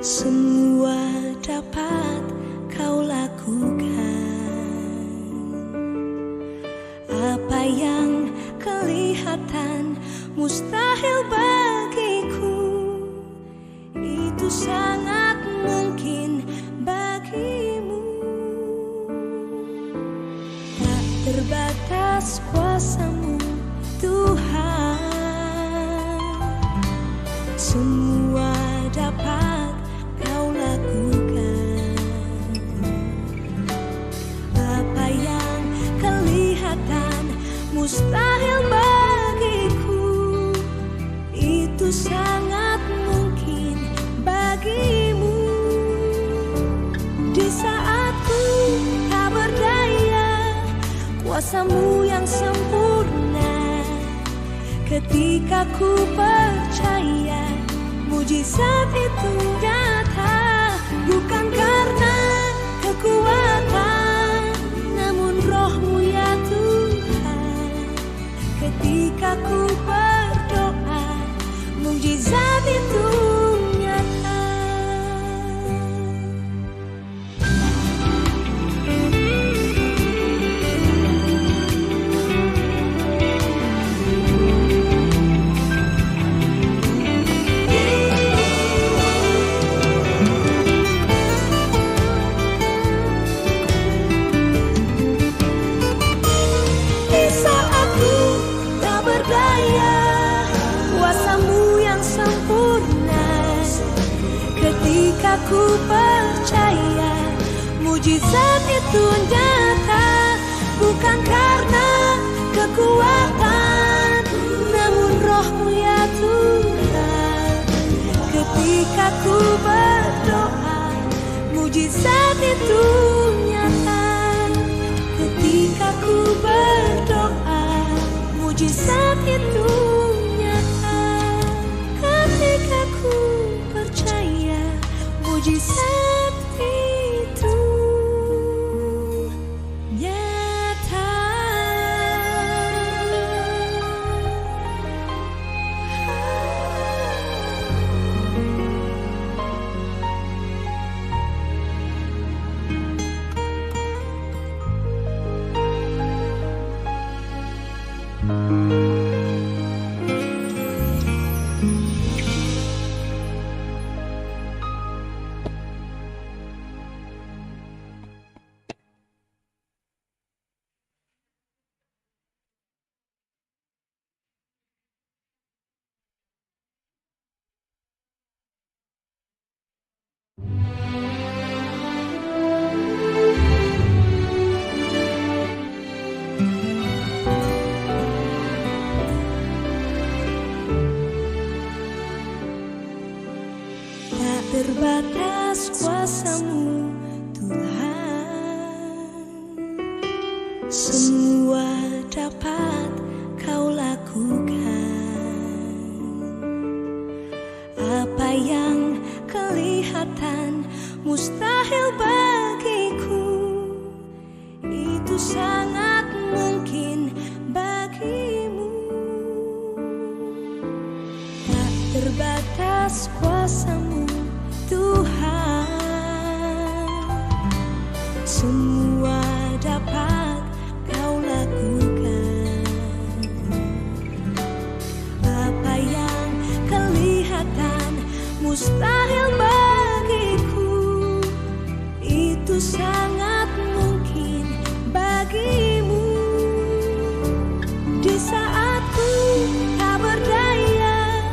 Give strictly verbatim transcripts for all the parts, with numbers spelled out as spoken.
Semua dapat kau lakukan. Apa yang kelihatan mustahil bagiku, itu sangat mungkin bagimu. Tak terbatas kuasamu, Tuhan. Semua dapat kau lakukan. Apa yang kelihatan mustahil bagiku, itu sangat mungkin bagimu. Di saat ku tak berdaya, kuasamu yang sempurna. Ketika ku percaya, mujizat itu nyata. Bukan karena kekuatan, namun rohmu ya Tuhan. Ketika ku berdoa, mujizat itu nyata. Di saat ku tak berdaya, kuasamu yang sempurna. Ketika ku percaya, mujizat itu nyata. Bukan karena kekuatan, namun rohmu ya Tuhan. Ketika ku berdoa, mujizat itu nyata. Ketika ku berdoa, mujizat itu nyata. Ketika ku percaya, mujizat itu nyata. Tak terbatas kuasamu, Tuhan. Semua dapat kau lakukan. Apa yang kelihatan mustahil bagiku, itu sangat mungkin bagimu. Tak terbatas kuasamu, Tuhan. Semua dapat kau lakukan. Apa yang kelihatan mustahil bagiku, itu sangat mungkin bagimu. Di saat ku tak berdaya,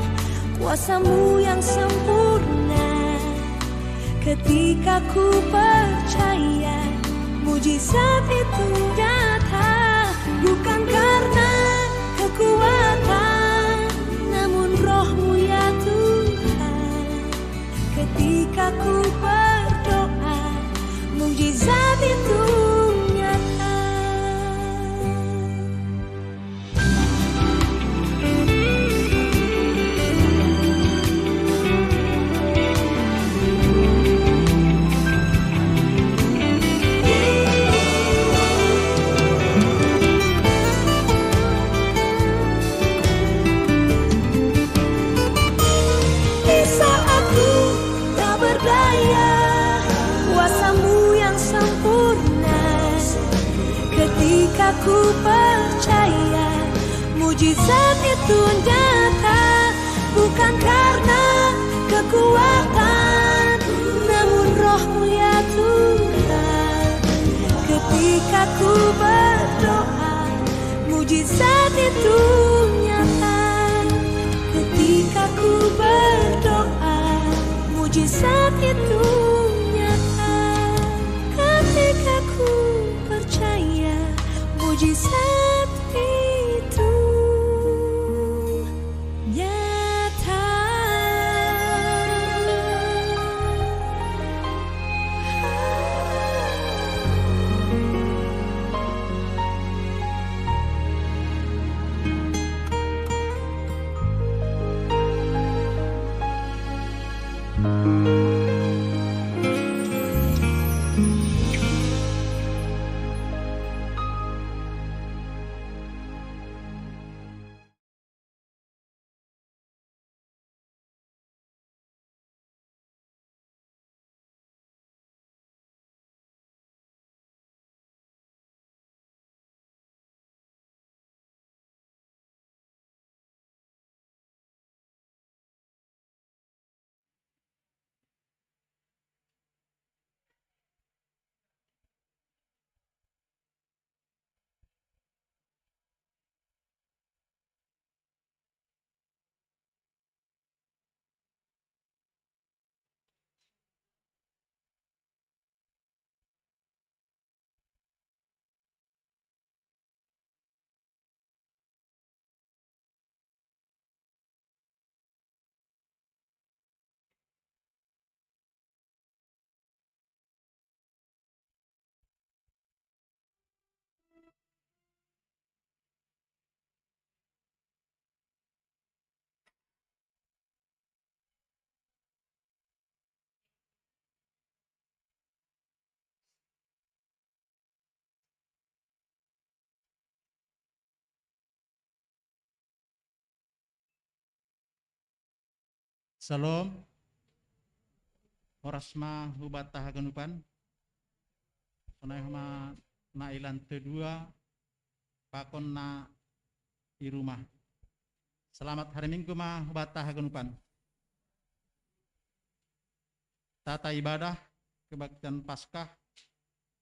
kuasamu yang sempurna. Ketika ku percaya, mujizat itu nyata. Bukan karena kekuatan, namun rohmu ya Tuhan. Ketika ku berdoa, mujizat itu nyata. Aku percaya mujizat itu nyata, bukan karena kekuatan, namun Roh Mulia Tuhan. Ketika ku berdoa, mujizat itu nyata. Ketika ku berdoa, mujizat itu nyata. Ketika ku percaya, mujizat itu nyata. Salom. Horas ma hubata haganupan. Sonai homa na i lantai dua, pakon na i rumah. Selamat hari Minggu ma hubata haganupan. Tata ibadah kebaktian Paskah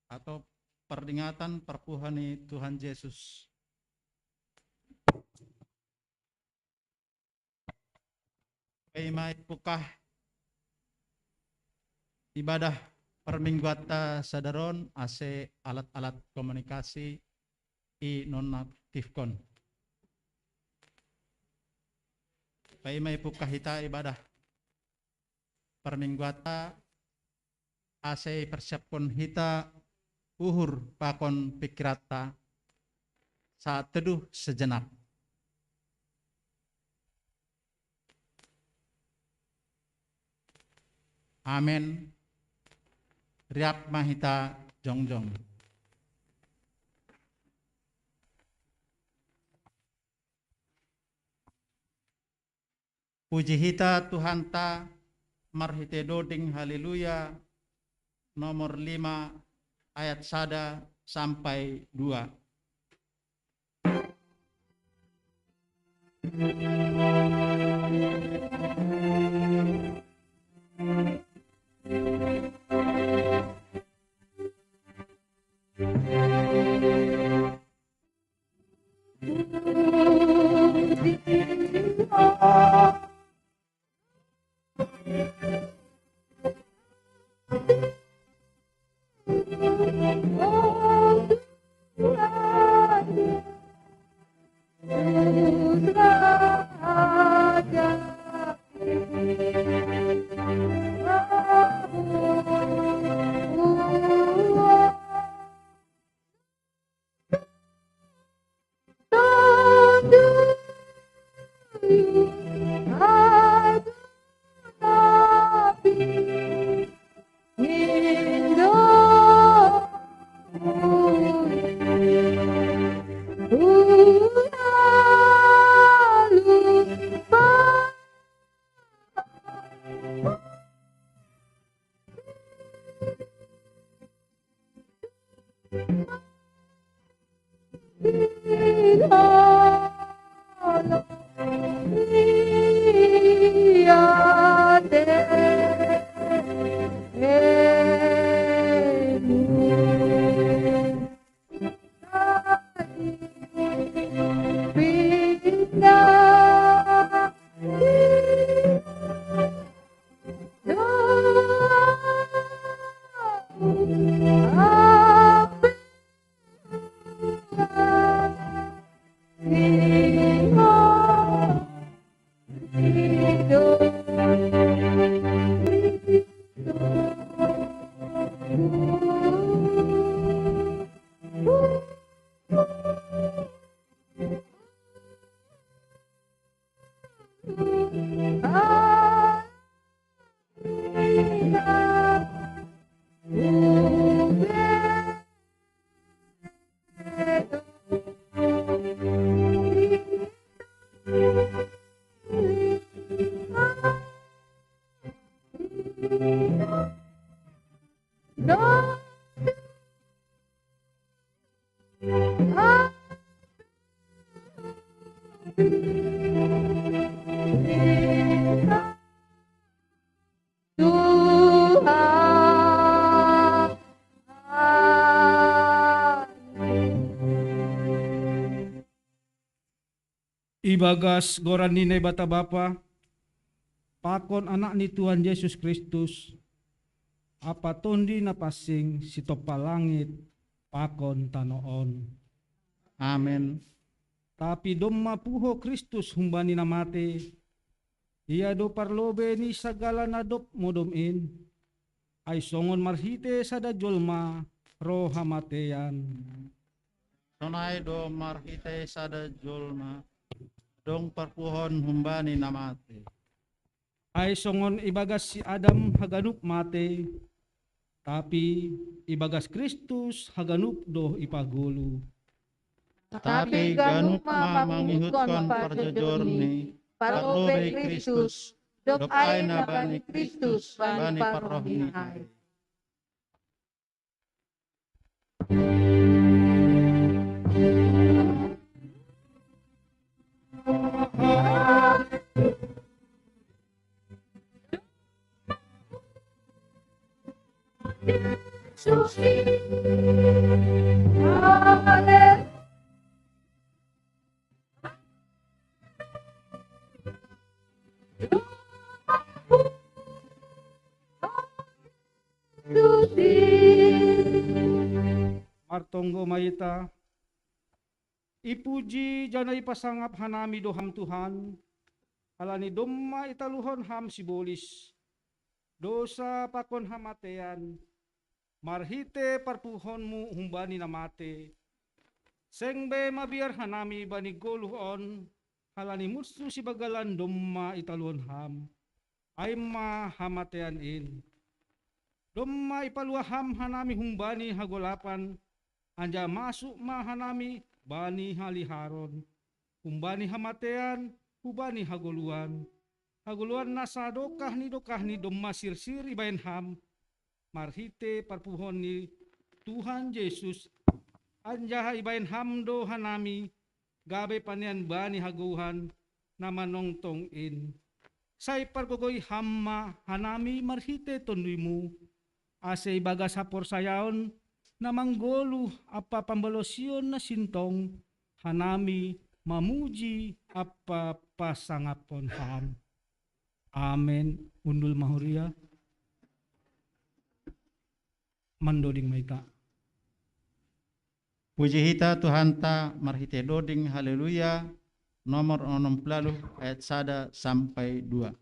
atau peringatan perpuhan ni Tuhan Yesus. Paima ipukah ibadah permingguanta sadari on ase alat-alat komunikasi i nonaktifkon. Paima ipukah hita ibadah permingguanta ase ipersiaphon hita uhur pakon pikiranta, saat teduh sejenak. Amen. Riap ma hita jongjong. Puji hita Tuhanta marhite doding Haleluya nomor lima ayat sada sampai dua. Ibagas goran ni Naibata Bapa, pakon Anak ni Tuhan Yesus Kristus, Apa Tondi na pansing, sitompa langit pakon tano on. Amen. Tapi domma puho Kristus humbani na mate, Ia do parlobei ni sagala na dob modom in, ai songon marhite sada jolma ro hamatean. Sonai do marhite sada jolma dong parpuhon humbani na mate. Ai songon ibagas si Adam haganup mate, tapi ibagas Kristus haganup do ipagolu. Tapi ganup ma mangihutkon parjojorni, parlobei Kristus, dob ai na bani Kristus bani parrohni ai. Martonggo ma hita. Ipuji janah ipasangap hanami do Ham Tuhan, halani domma italuhon Ham sibolis, dousa pakon hamatean, marhite parpuhonmu humbani na mate. Seng be mabiar hanami bani goluh on, halani munsu sibagalan domma italuhon Ham, ai ma hamatean in. Domma ipaluah Ham hanami humbani hagolapan, anjaha masuk ma hanami bani haliharon, humbani hamatean hubani hagoluhan. Hagoluhan na sadokah ni dokahni domma sirsir ibahen Ham, marhite parpuhon ni Tuhan Jesus, anjaha ibahen Ham do hanami gabe panean bani hagoluhan na manongtong in. Sai pargogoi Ham ma hanami marhite Tonduimu, ase ibagas haporsayaon na manggoluh ampa pambalosion na sintong, hanami mamuji ampa pasangaphon Ham. Amen. Undul ma huria. Mandoding ma hita. Puji hita Tuhanta marhite doding Haleluya, nomor onom puluh ayat sada sampai dua.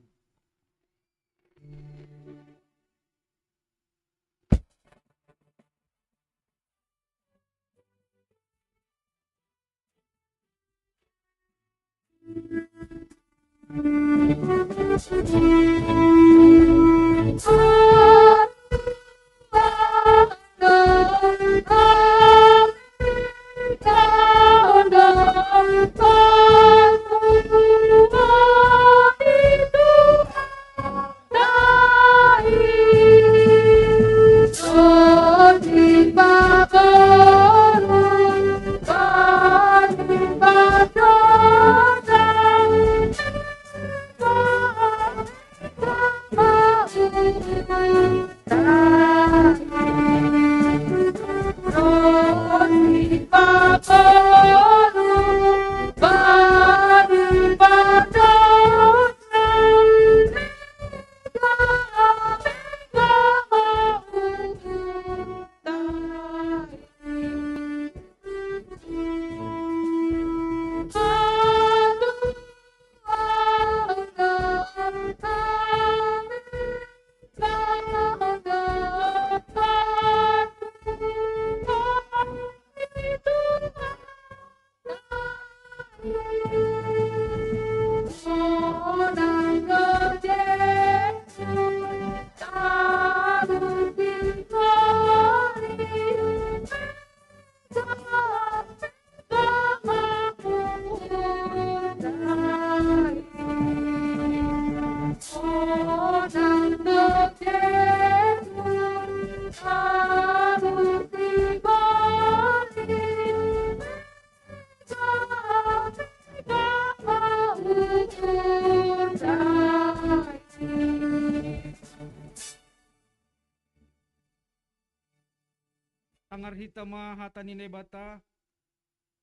Mangarhita ma hata ni Naibata,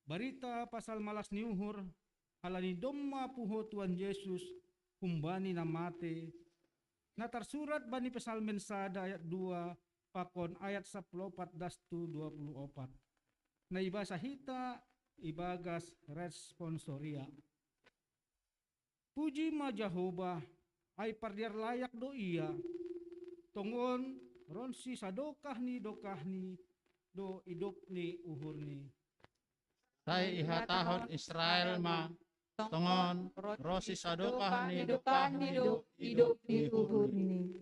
barita pasal malas ni uhur, halani domma puho Tuhan Jesus humbani na mate, na tarsurat bani Psalmen sada ayat dua, pakon ayat sapuluh opat das tu dua puluh opat. Na ibasa hita ibagas responsoria. Puji ma Jahoba, ai pardiar layak do ia. Tongon ronsi sadokah ni dokahni do idop ni uhurni. Sai ihatahon Israel ma, tongon ronsi sadokah ni dokahni do idop ni uhurni.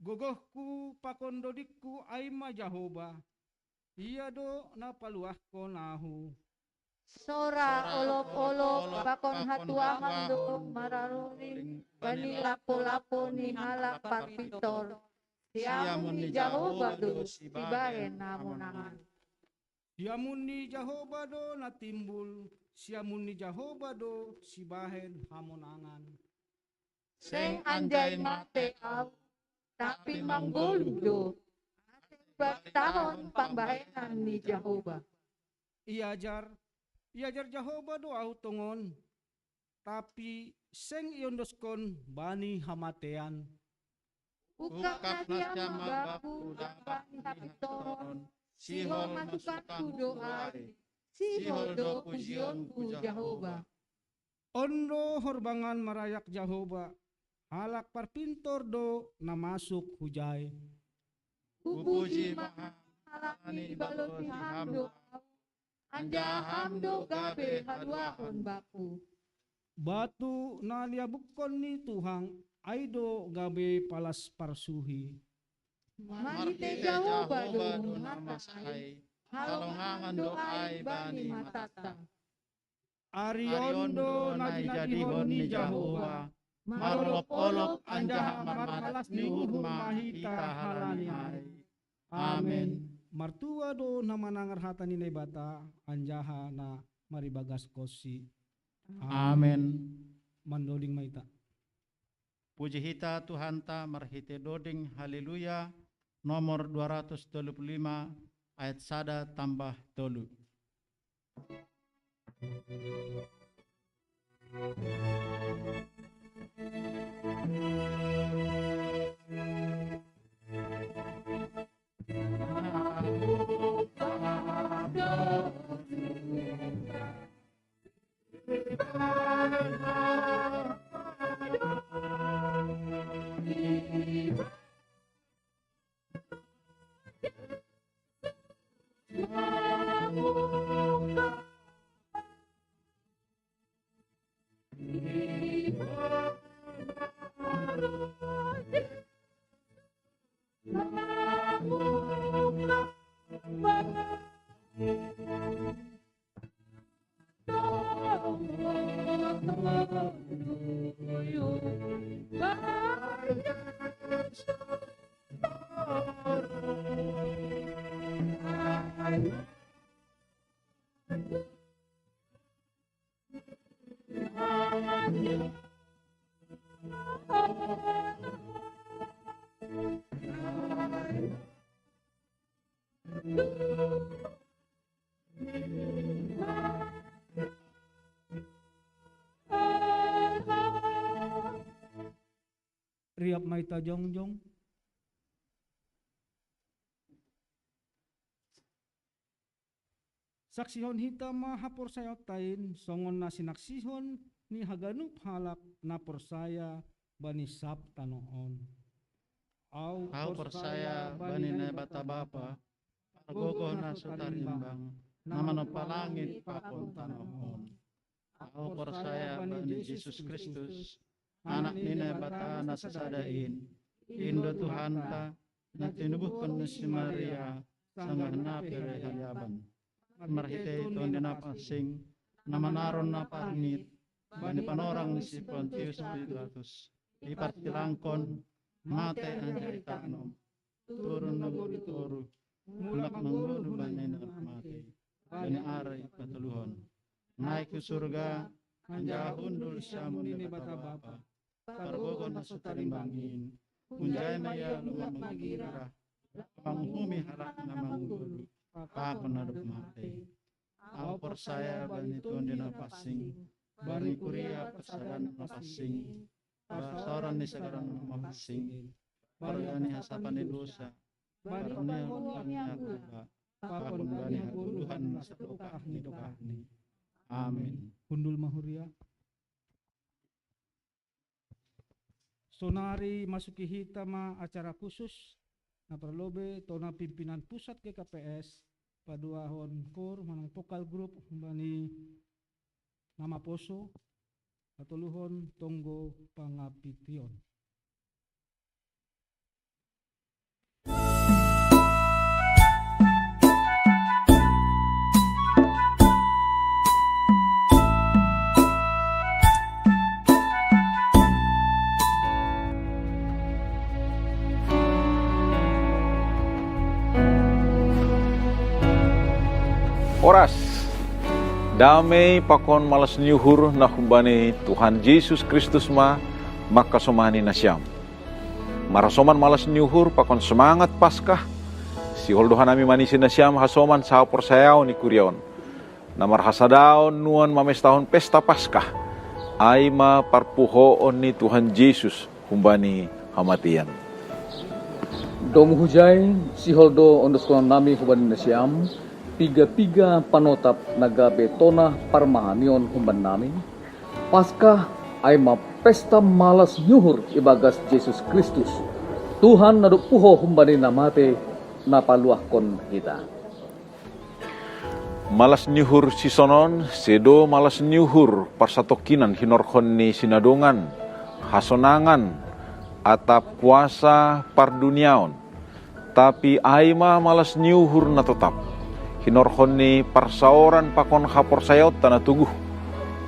Gogohku pakon dodingku ai ma Jahoba, ia do na paluahkon ahu. Sora olop-olop pakon hatuahan do mararuring bani lapo-lapo ni halak parpintor. Siamun ni Jahoba do sibahen hamonangan. Siamun ni Jahoba do na timbul, siamun ni Jahoba do sibahen hamonangan. Seng anjai mate ahu, tapi manggoluh do, asa hubaritahon pambahenan ni Jahoba. Iajar, iajar Jahoba do ahu tongon, tapi seng iondoskon bani hamatean. Ungkap nasiam ma bakku dambah ni hapintoron, sihol masukanku do ai, sihol do pujionku Jahoba. On do horbangan marayak Jahoba, halak parpintor do na masuk hujai. Hupuji ma Ham, halani ibalosi Ham do ahu, anjaha Ham do gabe haluahon bakku. Batu na niabukkon ni Tuhan, ai do gabe palas parsuhi. Marhite Jahoba do na masa ai, halongangan do ai bani matanta. Ari on do na jinadihon ni Jahoba, marolop-olop anjaha marmalas ni uhur ma hita halani ai. Amen. Martua do na manangar hata ni Naibata, anjaha na maribagaskon si. Amen. Mandoding ma hita. Puji hita Tuhanta marhite doding Haleluya nomor dua ratus tolu puluh lima ayat sada tambah tolu. Riap ma hita jongjong. Saksihon hita ma haporsayaonta in, songon na sinaksihon ni haganup halak na porsaya bani sab tanoh on. Ahu porsaya bani Naibata Bapa, pargogoh na so tarimbang, na manompa langit pakon tanoh on. Ahu porsaya bani Jesus Kristus, Anak ni Naibata na sasada in, in do Tuhanta, na tinubuhkon ni si Maria, sanggah na pelean haliaban. Marhite Tondi Napansing, na manaron na parngit, bani panorang ni si Pontius Pilatus, dipartilangkon, mate anjaha itanom, turun nagori toruh, mulak manggoluh bani na mate, bani ari patoluhon. Naik hu surga, anjaha hundul siamun ni Naibata Bapa, pargogoh na so tarimbang in, hunjai ma ia lumpat mangirah, manguhumi halak na manggoluh, pakon na dob mate. Ahu porsaya bani Tonduy Napansing, bani kuria parsadaan na pansing, parsaoran ni sagala na mapansing, pargani hasapan ni dosa, parniaon ni aku ba, pakon bani hagoluhan na sadokah ni dokahni. Amin. Hundul ma huria. Sonari masuki hita ma acara khusus, na parlobei tona pimpinan pusat G K P S, paduahon kor manang vokal grup humbani na maposo, patoluhon tonggo pangapition. Horas. Damei pakon malas ni uhur na humbani Tuhan Jesus Kristus ma mangkasomani nasiam. Marhasoman malas ni uhur pakon semangat Paskah, sihol do hanami manisi nasiam hasoman sahaporsayaon ni kuria on, na marhasadaon nuan mamestahon pesta Paskah, ai ma parpuhoon ni Tuhan Jesus humbani hamatean. Domu hujai, sihol do ondoskonnami humbani nasiam piga-piga panotap na gabe tona parmahanion humbannami. Paskah ai ma pesta malas ni uhur ibagas Jesus Kristus, Tuhan na dob puho humbani na mate, na paluahkon hita. Malas ni uhur sisonon, sedo malas ni uhur parsatongkinan hinorhon ni sinadongan, hasonangan, atap kuasa parduniaon. Tapi ai ma malas ni uhur na totap, hinorhon ni parsaoran pakon haporsayaonta na toguh,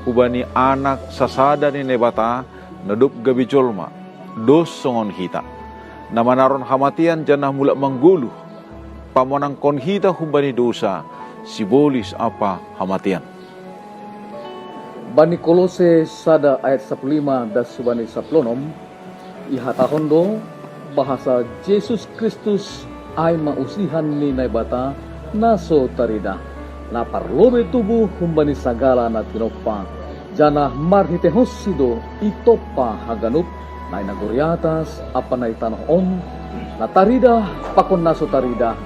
hubani Anak sasada ni Naibata, na dob gabe jolma, dos songon hita, na manaron hamatean janah mulak manggoluh, pamonangkon hita humbani dosa, sibolis ampa hamatean. Bani Kolose sada ayat sapuluh lima das hubani sapuluh onom, ihatahon do, bahasa Jesus Kristus ai ma usihan ni Naibata na so taridah, na parlobei tubuh humbani sagala na tinompa, janah marhiteihonsi do itompa haganup na i nagori atas ampa na i tanoh on, na taridah pakon na so taridah,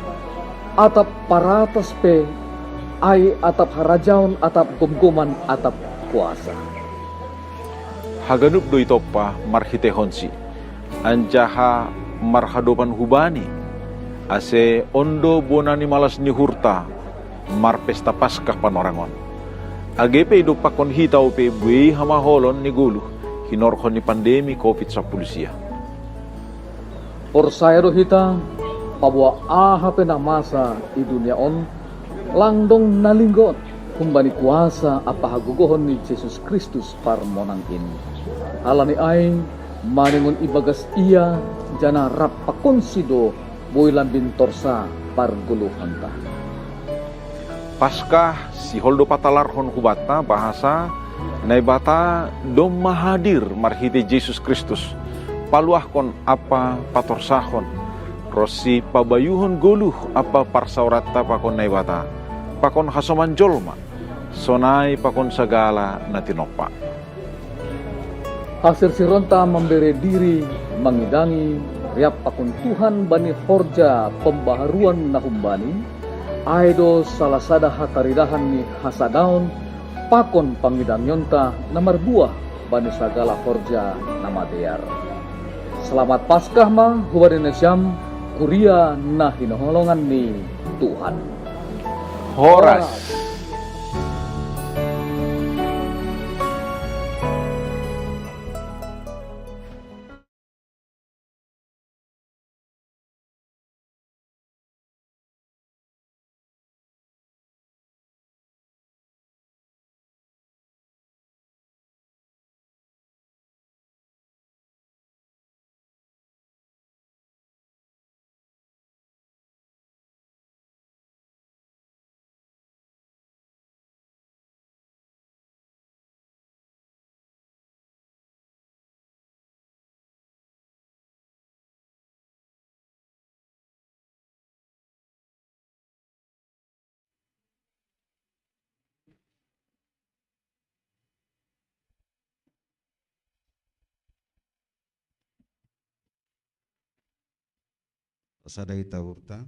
atap paratas pe, ai atap harajaon atap gomgoman atap kuasa. Haganup do itompa marhiteihonsi, anjaha marhadopan hu Bani, ase on do bona ni malas ni uhurta marpesta Paskah panorang on. Age pe idompakkon hita ope buei hamaolon ni goluh hinorhon ni pandemi covid sapuluh sia. Porsaya do hita, paboa aha pe na masa i dunia on, lang dong na linggot humbani kuasa ampa hagogohon ni Jesus Kristus parmonang in. Halani ai, maningon ibagas Ia, janah rap pakonSi do boi lambin torsa pargoluhanta. Paskah sihol do patalarhon hubanta bahasa Naibata domma hadir marhitei Jesus Kristus, paluahkon ampa patorsahon, ronsi pabayuhon goluh ampa parsaoranta pakon Naibata, pakon hasoman jolma, sonai pakon sagala na tinompa. Hasirsiranta mambere diri mangidangi riap pakon Tuhan bani horja pambaharuan na humbani, ai do salah sada hataridahan ni hasadaon pakon pangidangionta na marbuah bani sagala horja na madear. Selamat Paskah ma hubani nasiam, kuria na hinaholongan ni Tuhan. Horas. Sada ita hurta,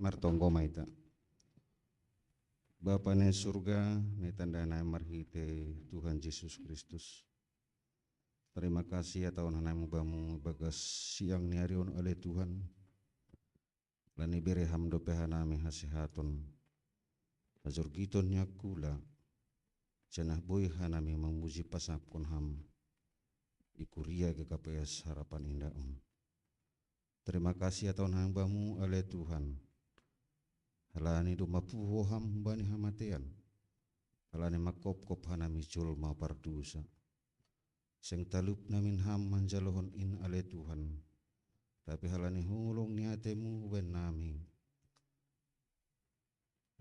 martonggo ma ita. Bapa ni surga, ni tanda nami marhite Tuhan Jesus Kristus. Terima kasih ya Tuhan, hanami bamu bagas siang ni ari on ale Tuhan. Lani bere ham dope hanami hasehaton, hajorgiton ni angkula, janah boi hanami mamuji pasangapkon ham i kuria G K P S Harapan Indah on. Terima kasih ya Tuhan, hanami bamu ale Tuhan. Halani domma puho ham humbani hamatean, halani mangkopkop hanami jolma pardosa. Seng talup namin ham manjalohon in ale Tuhan, tapi halani holong ni atemu hubaen nami,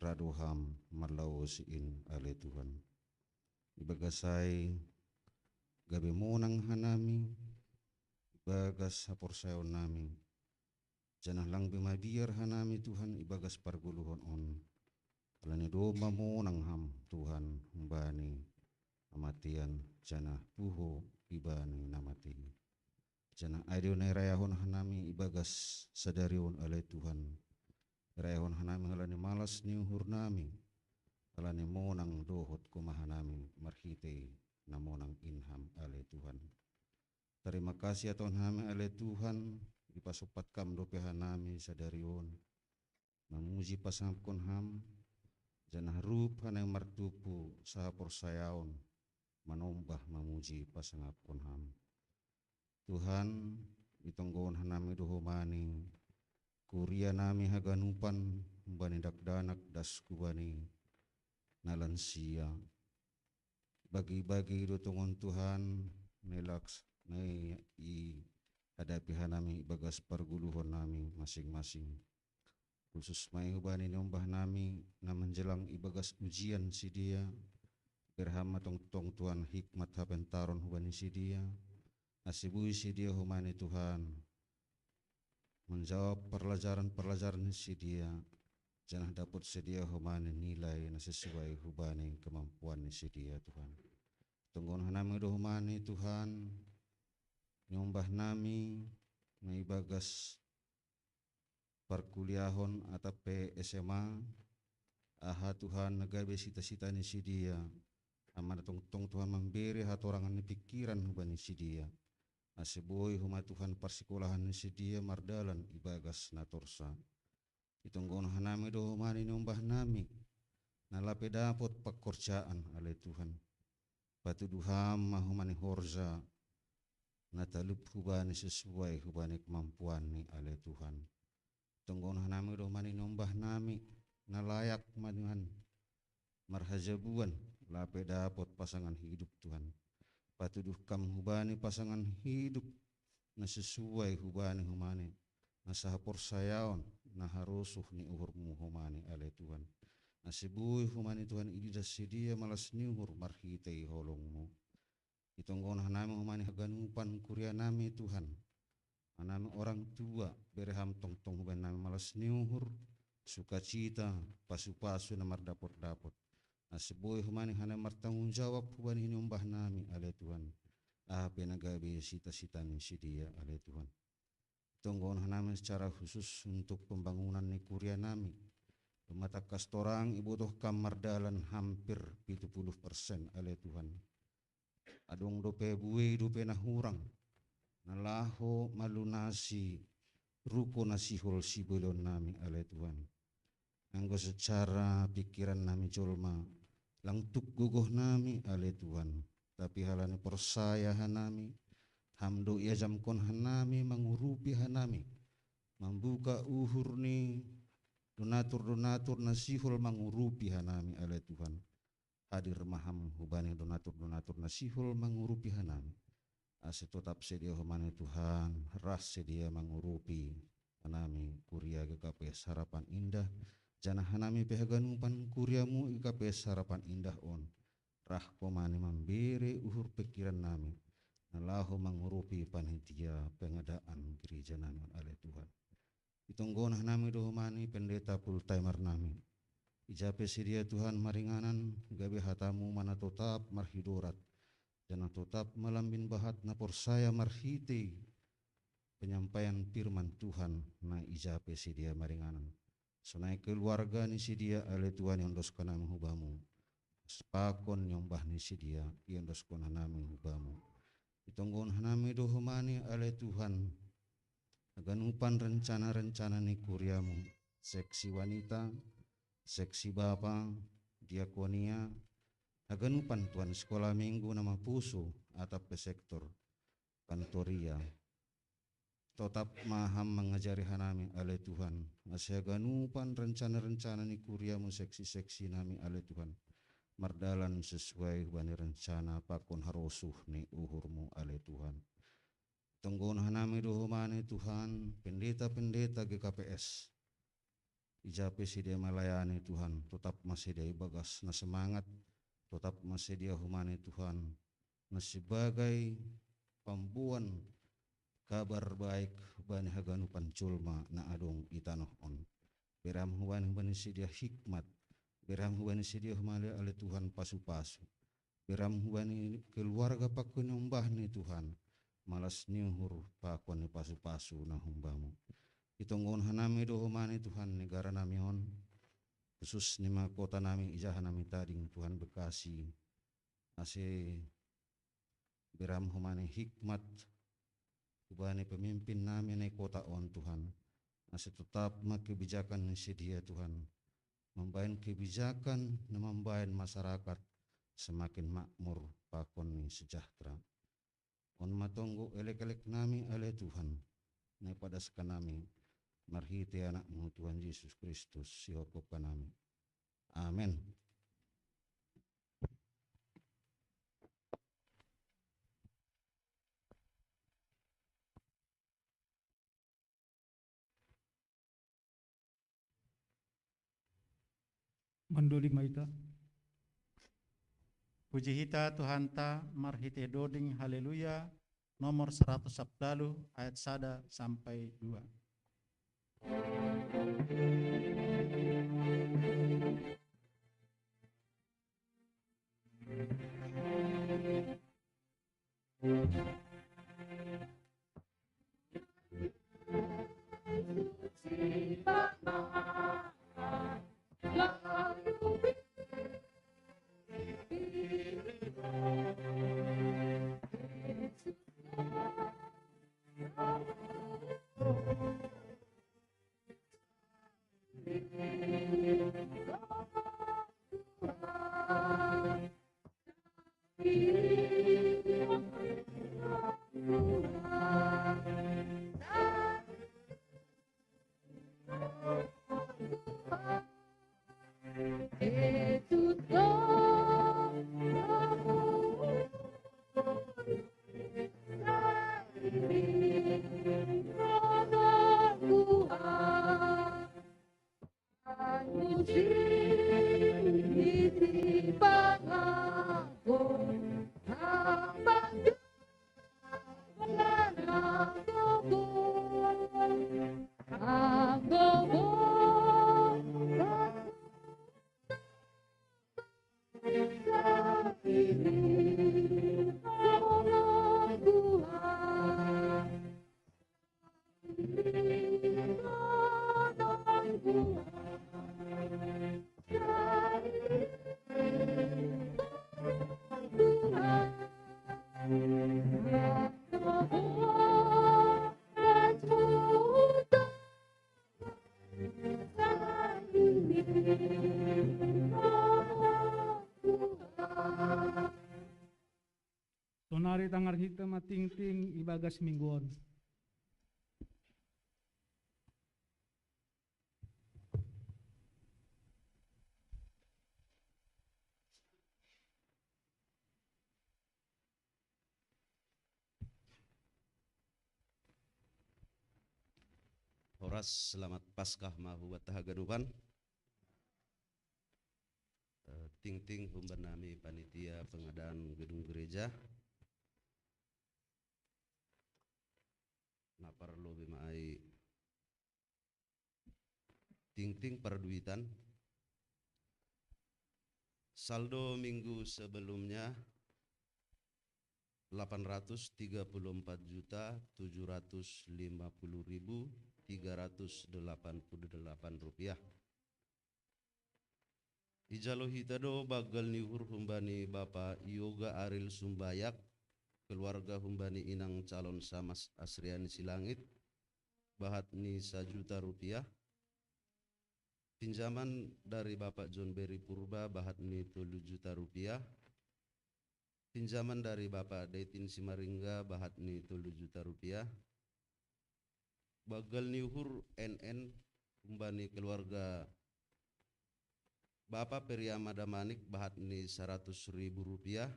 ra do ham manlaosi in ale Tuhan. Ibagas ai gabe monang hanami ibagas haporsayaon nami, janah lang be mabiar hanami Tuhan ibagas pargoluhon on. Halani domma monang ham Tuhan humbani hamatean, janah puho ibani na matei. Janah ai do na irayahon hanami ibagas sadari on ale Tuhan. Irayahon hanami halani malas ni uhur nami, halani monang dohot goma hanami marhitei na monang in ham ale Tuhan. Terima kasih ya Tuhan, hanami ale Tuhan, ipasompat kam dope hanami sadari on mamuji pasangapkon ham, janah rup hanami martumpu sahaporsayaon manombah mamuji pasangapkon ham. Tuhan, itonggohon hanami do homa ni kuria nami haganupan, humbani dakdanak das hubani na lansia. Bagi-bagi do tongon Tuhan, na i laks, na i hadapi hanami ibagas pargoluhon nami masing-masing. Khusus ma i hubani niombah nami na manjelang ibagas ujian sidea, bere ham ma tongtong Tuhan hikmat hapentaron hubani sidea, ase boi sidea homa ni Tuhan manjawab parlajaran-parlajaran ni sidea, janah dapot sidea homa ni nilai na sesuai hubani kemampuan ni sidea Tuhan. Tonggohon hanami do homa ni Tuhan, niombah nami na ibagas parkuliahon atap pe S M A, aha Tuhan na gabe sita-sita ni sidea, amana tongtong Tuhan mambere hatorangan ni pingkiran hubani sidea, ase boi homa Tuhan parsikolahan ni sidea mardalan ibagas na torsa. Itonggohon hanami do homa ni niombah nami, na lape dapot pangkorjaan ale Tuhan. Patuduh ham ma homa ni horja na talup hubani sesuai hubani kemampuanni ale Tuhan. Tonggohon hanami do homa ni niombah nami, na layak ma Tuhan marhajabuan, lape dapot pasangan hidup Tuhan. Patuduh kam hubani pasangan hidup na sesuai hubani homa ni na sahaporsayaon na harosuh ni uhurmu homa ni ale Tuhan. Ase boi homa ni Tuhan ididah sidea malas ni uhur marhitei holongmu. Itonggohon hanami homa ni haganupan kuria nami Tuhan. Hanami orang tua, bere ham tongtong hubaen nami malas ni uhur, sukacita, pasu-pasu na mardapot-dapot. Ase boi homa ni hanami martanggung jawab hubani niombah nami ale Tuhan, aha pe na gabe sita-sita ni sidea ale Tuhan. Tonggohon hanami secara khusus untuk pembangunan ni kuria nami. Domma tangkas torang ibotoh kam mardalan hampir pitu puluh persen ale Tuhan. Adong dope buei dope na hurang na laho malunasi ruko na sihol siboilon nami ale Tuhan. Anggo secara pingkiran nami jolma, lang tuk gogoh nami ale Tuhan, tapi halani porsaya hanami, ham do iajamkon hanami mangurupi hanami, mambuka uhur ni donatur-donatur na sihol mangurupi hanami ale Tuhan. Hadir ma ham hubani donatur-donatur na sihol mangurupi hanami, ase totap sidea homa ni Tuhan, ras sidea mangurupi hanami kuria G K P S Harapan Indah, janah hanami pe haganupan kuriamu G K P S Harapan Indah on, rah homa ni mambere uhur pingkiran nami, na laho mangurupi panitia pengadaan gereja nami on ale Tuhan. Itonggohon hanami do homa ni pendeta full timer nami. Ija pe sidea Tuhan maringanan, gabe hatamu ma na totap marhidorat, janah totap ma lambin bahat na porsaya marhitei penyampaian firman Tuhan na ijape si dia maringanan. Sonai keluarga ni si dia ale Tuhan iondoskon nami hu Bamu. Pakon niombah ni si dia iondoskon nami hu Bamu. Itonggohon nami do Ho mane ale Tuhan haganupan rencana-rencana ni kuriaMu, seksi wanita, seksi bapa, diakonia, haganupan Tuhan sekolah minggu na mapusu atap pe sektor kantoria. Totap ma Ham mangajari hanami ale Tuhan, ase haganupan rencana-rencana ni kuriaMu, seksi-seksi nami ale Tuhan, mardalan sesuai hubani rencana pakon harosuh ni uhurMu ale Tuhan. Tonggohon hanami do Ho mane Tuhan, pendeta-pendeta G K P S. Ijape si dia malayani Tuhan, totap ma si dia ibagas na semangat, totap ma si dia Ho mane Tuhan, na sebagai pamboan kabar baik bani haganupan jolma na adong i tanoh on. Bere Ham hubani, hubani si dia hikmat, bere Ham hubani si dia Ho mane ale Tuhan pasu-pasu. Bere Ham hubani keluarga pakon niombah ni Tuhan, malas ni uhur pakon ni pasu-pasu na hum Bamu. Itonggohon hanami do Ho mane Tuhan negara nami on, khusus ni ma kota nami ija hanami tading Tuhan Bekasi, ase bere Ham Ho mane hikmat hubani pemimpin nami na i kota on Tuhan, ase totap ma kebijakan ni si dia Tuhan, mambahen kebijakan na mambahen masyarakat semakin makmur pakon ni sejahtera. On ma tonggo elek-elek nami ale Tuhan, na ipadaskon nami marhite AnakMu Tuhan Jesus Kristus sihorhopon nami. Amen. Mandoding ma hita. Puji hita Tuhanta marhite doding Haleluya nomor saratus sapuluh ayat sada sampai dua. Sonari tangar hita ma tingting ibagas minggu on. Horas, selamat Paskah ma hubuat haganupan. Eh, tingting humbannami panitia pengadaan gedung gereja. Na parlobi ma ai tingting parduitan. Saldo minggu sebelumnya delapan ratus tiga puluh empat juta tujuh ratus lima puluh ribu tiga ratus delapan puluh delapan rupiah. Ijalo hita do banggal ni uhur humbani Bapa Yoga Aril Sumbayak, keluarga humbani inang calon Samas Asriani Silangit, bahat ni sajuta rupiah. Pinjaman dari Bapak John Berry Purba, bahat ni tolu juta rupiah. Pinjaman dari Bapak Daitin Simaringga, bahat ni tolu juta rupiah. Banggal ni uhur N N humbani keluarga Bapak Periama Damanik, bahat ni saratus ribu rupiah.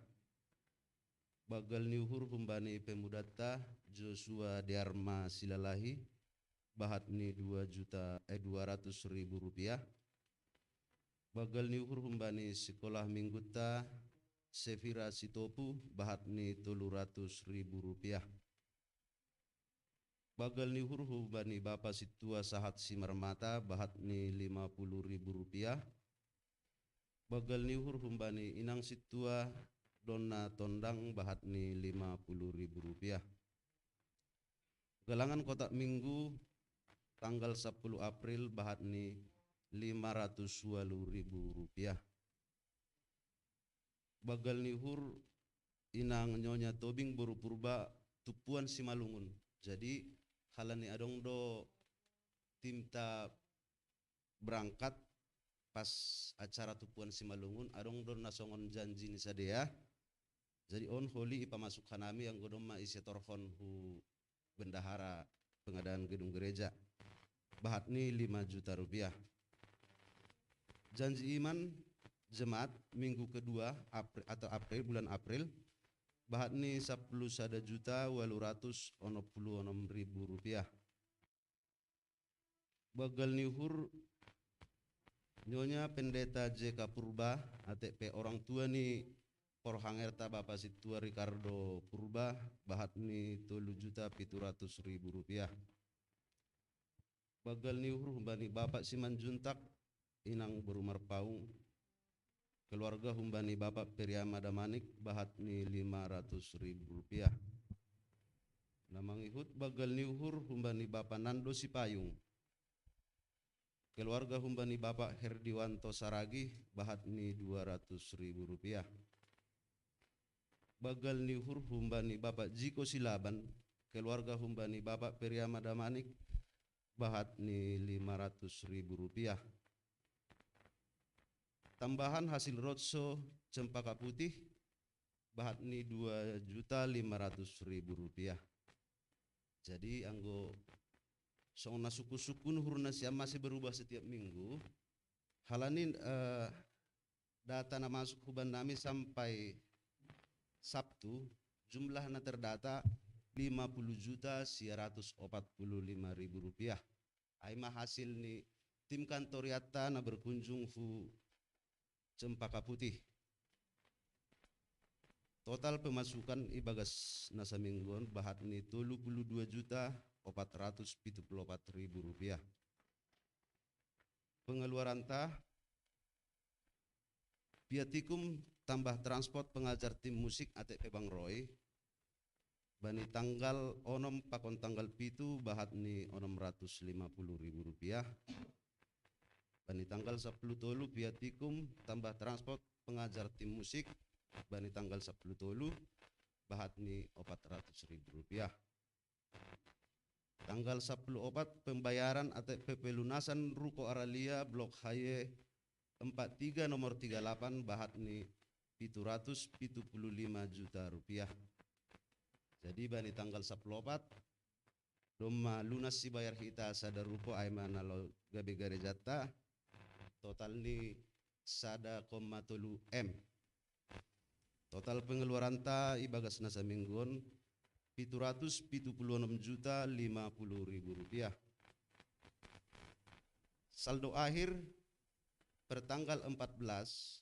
Banggal ni uhur humbani pemudanta Joshua Diarma Silalahi, bahat ni dua juta, eh, dua ratus ribu rupiah. Banggal ni uhur humbani sekolah minggunta Sefira Sitopu, bahat ni tolu ratus ribu rupiah. Banggal ni uhur humbani Bapa Situa Sahat Simarmata, bahat ni lima puluh ribu rupiah. Banggal ni uhur humbani Inang Situa Donna Tondang, bahat ni lima puluh ribu rupiah. Galangan kotak minggu tanggal sepuluh April, bahat ni lima ratus walu ribu rupiah. Banggal ni uhur Inang Nyonya Tobing boru Purba, Tupuan Simalungun. Jadi, halani adong do timta berangkat pas acara Tupuan Simalungun, adong do na songon janji ni sidea. Jadi on holi ipamasuk hanami, anggo domma isetorhon hu bendahara pengadaan gedung gereja, bahat ni lima juta rupiah. Janji iman jemaat minggu kedua Apri-, atau April, bulan April, bahat ni sapuluh sada juta walu ratus onom puluh onom ribu rupiah. Banggal ni uhur Nyonya Pendeta J K Purba, atik pe orang tua ni porhangerta Bapa Situa Ricardo Purba, bahat ni tolu juta pitu ratus ribu rupiah. Banggal ni uhur humbani Bapak Simanjuntak, Inang boru Marpaung, keluarga humbani Bapak Periama Damanik, bahat ni lima ratus ribu rupiah. Na mangihut banggal ni uhur humbani Bapak Nando Sipayung, keluarga humbani Bapak Herdiwanto Saragih, bahat ni dua ratus ribu rupiah. Banggal ni uhur humbani Bapak Jiko Silaban, keluarga humbani Bapak Periama Damanik, bahat ni lima ratus ribu rupiah. Tambahan hasil roadshow Cempaka Putih, bahat ni dua juta lima ratus ribu rupiah. Jadi, anggo songon na sungkun-sungkun uhurna sian masih berubah setiap minggu, halani, eh, data na masuk huban nami sampai Sabtu, jumlah na terdata lima puluh juta sia ratus opat puluh lima ribu rupiah. Ai ma hasil ni tim kantoriatta na berkunjung hu Cempaka Putih. Total pemasukan ibagas na saminggu on bahat ni tolu puluh dua juta opat ratus pitu puluh opat ribu rupiah. Pengeluaranta, viaticum tambah transport pengajar tim musik atik pe bang Roy, bani tanggal onom pakon tanggal pitu bahat ni onom ratus lima puluh ribu rupiah. Bani tanggal sapuluh tolu viaticum tambah transport pengajar tim musik, bani tanggal sapuluh tolu bahat ni opat ratus ribu rupiah. Tanggal sapuluh opat pembayaran atik pe pelunasan ruko Aralia Blok H Y empat tiga nomor tiga lapan bahat ni pitu ratus pitu puluh lima juta rupiah. Jadi bani tanggal sapuluh opat domma lunas sibayar hita sada ruko, ai ma na laho gabe garejanta, total ni sada koma tolu M. Total pengeluaranta ibagas na saminggu on pitu ratus pitu puluh onom juta lima puluh ribu rupiah. Saldo akhir per tanggal empat belas,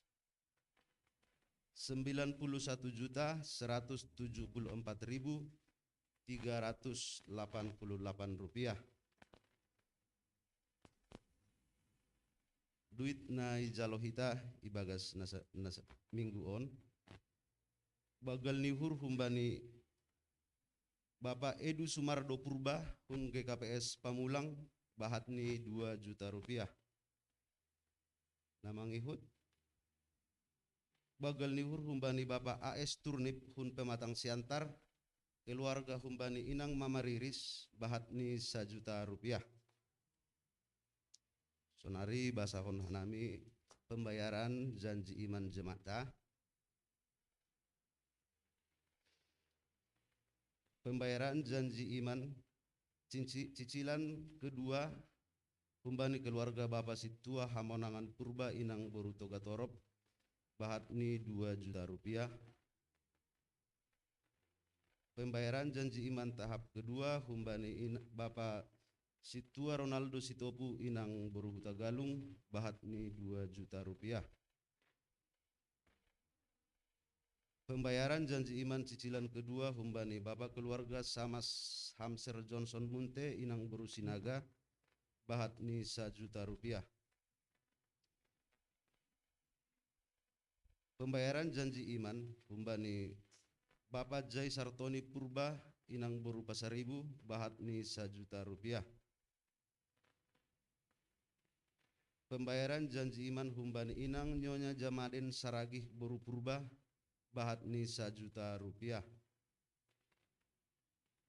sembilan puluh satu juta seratus tujuh puluh empat ribu tiga ratus delapan puluh delapan rupiah. Duit na ijalo hita ibagas na sa-, na sa-, minggu on, Bagal ni uhur humbani Bapak Edu Sumardo Purba hun G K P S Pamulang, bahat ni dua juta rupiah. Na mangihut, bagal ni uhur humbani Bapak A S Turnip hun Pematang Siantar, keluarga humbani Inang Mama Riris, bahat ni sajuta rupiah. Sonari basahon hanami pembayaran janji iman jemaat ta. Pembayaran janji iman, cinci-, cicilan kedua, humbani keluarga Bapa Situa Hamonangan Purba Inang Boru Togatorop, bahat ni dua juta rupiah. Pembayaran janji iman tahap kedua, humbani in-, Bapa Situa Ronaldo Sitopu Inang Boru Hutagalung, bahat ni dua juta rupiah. Pembayaran janji iman cicilan kedua humbani Bapak keluarga Samas Hamser Johnson Munte Inang Boru Sinaga, bahat ni sajuta rupiah. Pembayaran janji iman humbani Bapak Jai Sartoni Purba Inang Boru Pasaribu, bahat ni sajuta rupiah. Pembayaran janji iman humbani Inang Nyonya Jamaden Saragih Boru Purba, bahat ni sajuta rupiah.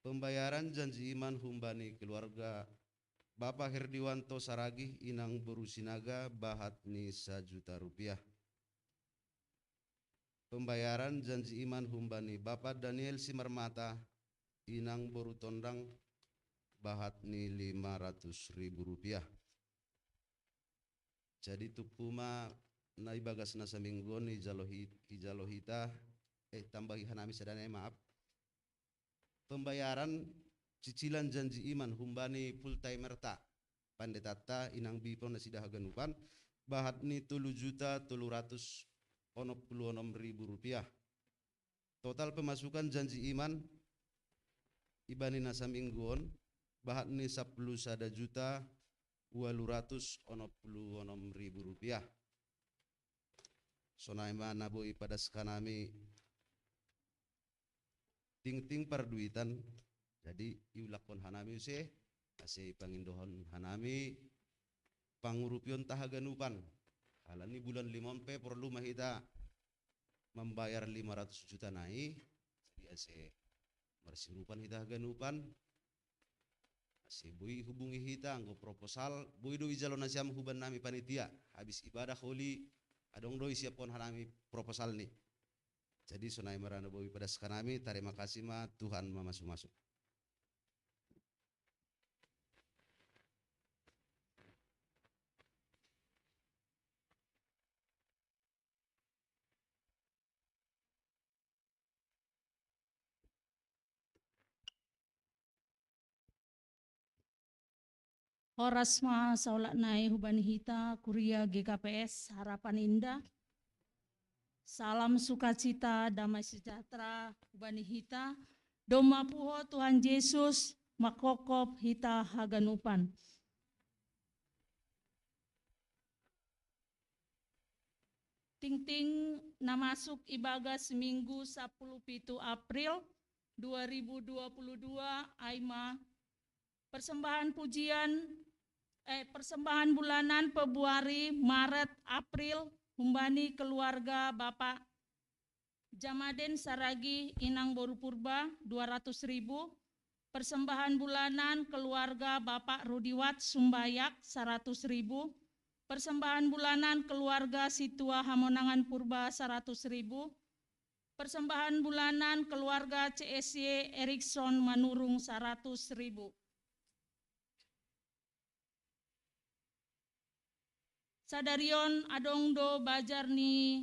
Pembayaran janji iman humbani keluarga Bapak Herdiwanto Saragih Inang Boru Sinaga, bahat ni sajuta rupiah. Pembayaran janji iman humbani Bapak Daniel Simarmata Inang Boru Tondang, bahat ni lima ratus ribu rupiah. Jadi tuku ma na ibagas na saminggu on ijalo hi-, ijalo hita, eh, tambahi hanami sada nai, maaf. Pembayaran cicilan janji iman humbani full timer ta, pandeta ta Inang Bipo nasida haganupan, bahat ni tolu juta tolu ratus onom puluh onom ribu rupiah. Total pemasukan janji iman ibani na saminggu on, bahat ni sapuluh sada juta walu ratus onom puluh onom ribu rupiah. Sonai ma na boi padas hanami tingting parduitan. Jadi iulakkon hanami use, ase ipangindohon hanami pangurupion ta haganupan. Halani bulan lima on pe porlu ma hita mambayar lima ratus juta nai, jadi ase marsiurupan hita haganupan. Ase boi hubungi hita anggo proposal, boi do ijalo nasiam huban nami panitia, habis ibadah holi, adong do isiaphon hanami proposal ni. Jadi sonai ma ra na boi padas hanami, tarima kasih ma, Tuhan mamasu-masu. Horas ma saolat nai huban hita, kuria G K P S Harapan Indah. Salam sukacita, damai sejahtera huban hita. Domma puho Tuhan Jesus manghophop hita haganupan. Tingting na masuk ibagas Minggu sapuluh pitu April dua ribu dua puluh dua ai ma persembahan pujian, eh, persembahan bulanan Februari, Maret, April humbani keluarga Bapak Jamaden Saragih Inang Boru Purba dua ratus ribu, persembahan bulanan keluarga Bapak Rudiwat Sumbayak seratus ribu, persembahan bulanan keluarga Situa Hamonangan Purba seratus ribu, persembahan bulanan keluarga C S Y Erikson Manurung seratus ribu. Sadari on adong do bajar ni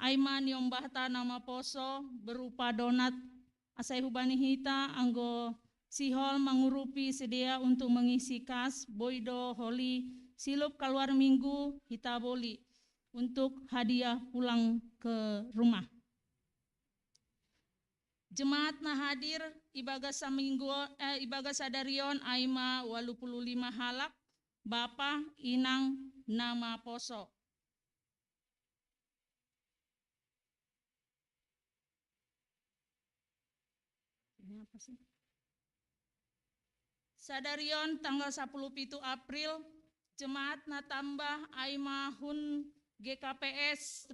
ai ma niombahta na maposo berupa donat, asa ihubani hita anggo sihol mangurupi sidea untuk mengisi kas, boi do holi silup kaluar minggu hita boli untuk hadiah pulang ke rumah. Jemaat na hadir ibagas saminggu, eh, ibagas sadari on ai ma walu puluh lima halak, bapa, inang, na maposo. Sadarion tanggal sapuluh pitu April, jemaat natambah ai mahun G K P S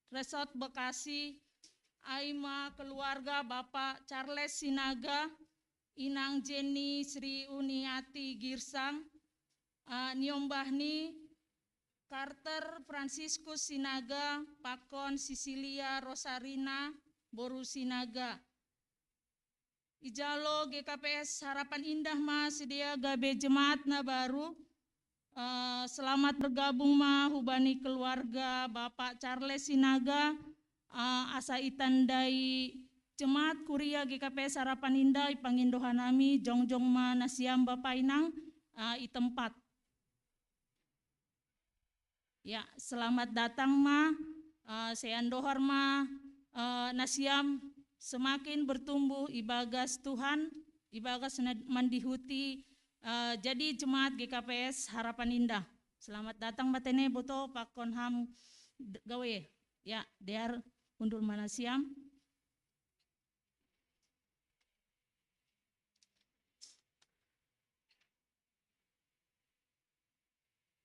Resort Bekasi, ai ma keluarga Bapak Charles Sinaga, Inang Jenny Sri Uniati Girsang, ah, niombahni Carter Franciscus Sinaga, pakon Cecilia Rosarina boru Sinaga. Ijalo G K P S Harapan Indah ma sidea gabe jemaat na baru. Eh, selamat bergabung ma hubani keluarga Bapak Charles Sinaga, eh, asa itandai jemaat kuria G K P S Harapan Indah, ipangindo hanami, jongjong ma nasiam Bapak Inang, eh, i tempat. Ya, selamat datang ma, eh, seandohar ma, eh, nasiam semakin bertumbuh ibagas Tuhan, ibagas mandihuti, eh, jadi jemaat G K P S Harapan Indah. Selamat datang ma tene boto pakon ham gawe. Ya, dear undul ma nasiam.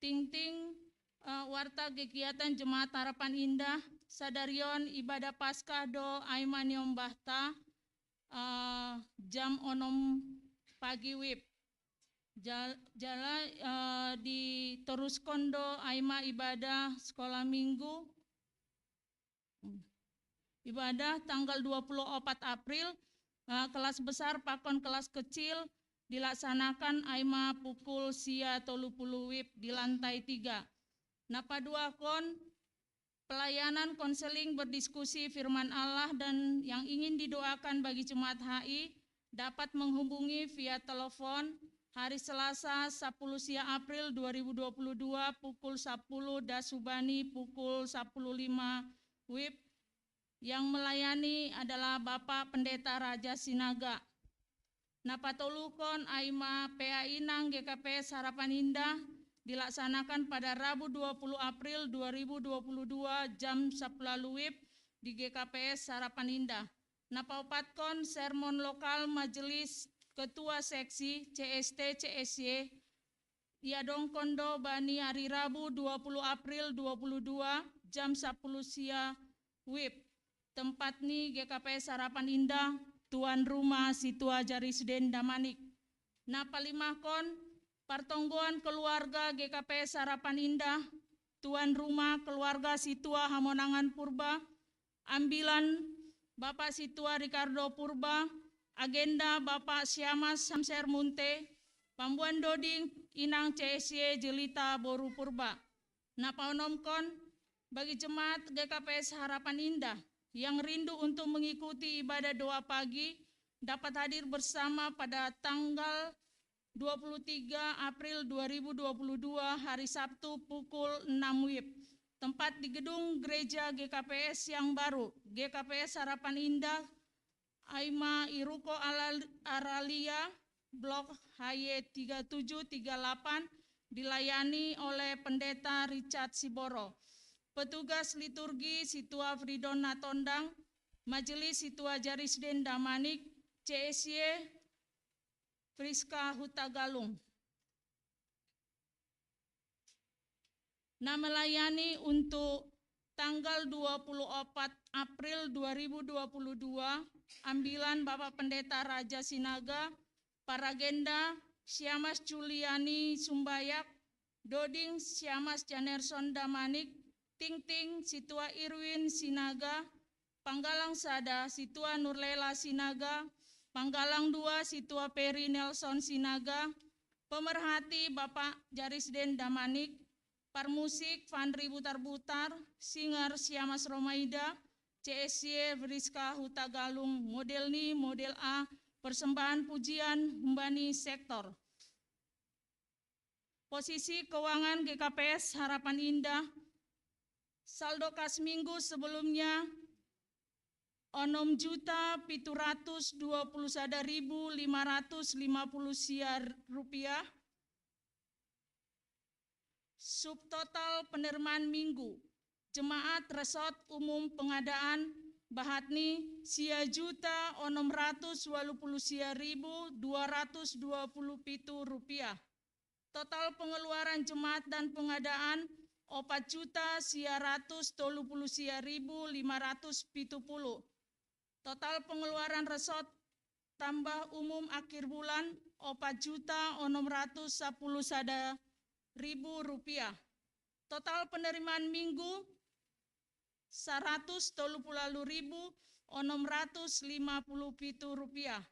Tingting, eh, warta kegiatan Jemaat Harapan Indah, sadarion ibadah Paskah do ai ma niombahta, eh, jam onom pagi wib. Jala, eh, ditoruskon do ai ma ibadah sekolah minggu, ibadah tanggal dua puluh opat April, eh, kelas besar pakon kelas kecil dilaksanakan ai ma pukul sia tolu puluh wib di lantai tiga. Na paduahon pelayanan konseling berdiskusi firman Allah dan yang ingin didoakan bagi jemaat H I dapat menghubungi via telepon hari Selasa sepuluh sia April dua ribu dua puluh dua pukul sepuluh das hubani pukul sepuluh lima wib. Yang melayani adalah Bapak Pendeta Raja Sinaga. Na patoluhon ai ma P A I nang G K P S Harapan Indah dilaksanakan pada Rabu dua puluh April dua ribu dua puluh dua jam sepuluh wib di G K P S Harapan Indah. Na paopathon sermon lokal Majelis Ketua Seksi C S T C S Y iadongkon do bani ari Rabu dua puluh April dua puluh dua jam sepuluh sia wib. Tempat ni G K P S Harapan Indah, tuan rumah Situa Jarisden Damanik. Na palimahon partonggoan keluarga G K P S Harapan Indah, tuan rumah keluarga Situa Hamonangan Purba, ambilan Bapak Situa Ricardo Purba, agenda Bapak Siamas Samser Munte, pambuan doding inang C S Y Jelita boru Purba. Na paonomhon bagi jemaat G K P S Harapan Indah yang rindu untuk mengikuti ibadah doa pagi dapat hadir bersama pada tanggal dua puluh tiga April dua ribu dua puluh dua hari Sabtu pukul enam wib. Tempat di gedung gereja G K P S yang baru, G K P S Harapan Indah, ai ma i Ruko Alal-, Aralia, Blok H Y tiga tujuh tiga delapan, dilayani oleh Pendeta Richard Siboro. Petugas liturgi Situa Fridon Natondang, Majelis Situa Jarisden Damanik, C S Y Friska Hutagalung. Na melayani untuk tanggal dua puluh opat April dua ribu dua puluh dua, ambilan Bapak Pendeta Raja Sinaga, paragenda Siamas Juliani Sumbayak, doding Siamas Janerson Damanik, tingting Situa Irwin Sinaga, panggalang sada Situa Nurlela Sinaga, panggalang dua Situa Peri Nelson Sinaga, pemerhati Bapak Jarisden Damanik, parmusik Fandri Butar-Butar, singer Siamas Romaida, C S Y Friska Hutagalung, model ni model A, persembahan pujian humbani sektor. Posisi keuangan G K P S Harapan Indah, saldo kas minggu sebelumnya onom juta pitu ratus dua puluh sada ribu lima ratus lima puluh sia rupiah. Subtotal penerimaan minggu jemaat Resort Umum Pengadaan Bahatni sia juta onom ratus walu puluh sia ribu dua ratus dua puluh pitu rupiah. Total pengeluaran jemaat dan pengadaan opat juta sia ratus tolu puluh sia ribu lima ratus pitu puluh. Total pengeluaran resort tambah umum akhir bulan opat juta onom ratus sapuluh sada ribu rupiah. Total penerimaan minggu saratus tolu puluh ribu onom ratus lima puluh pitu rupiah.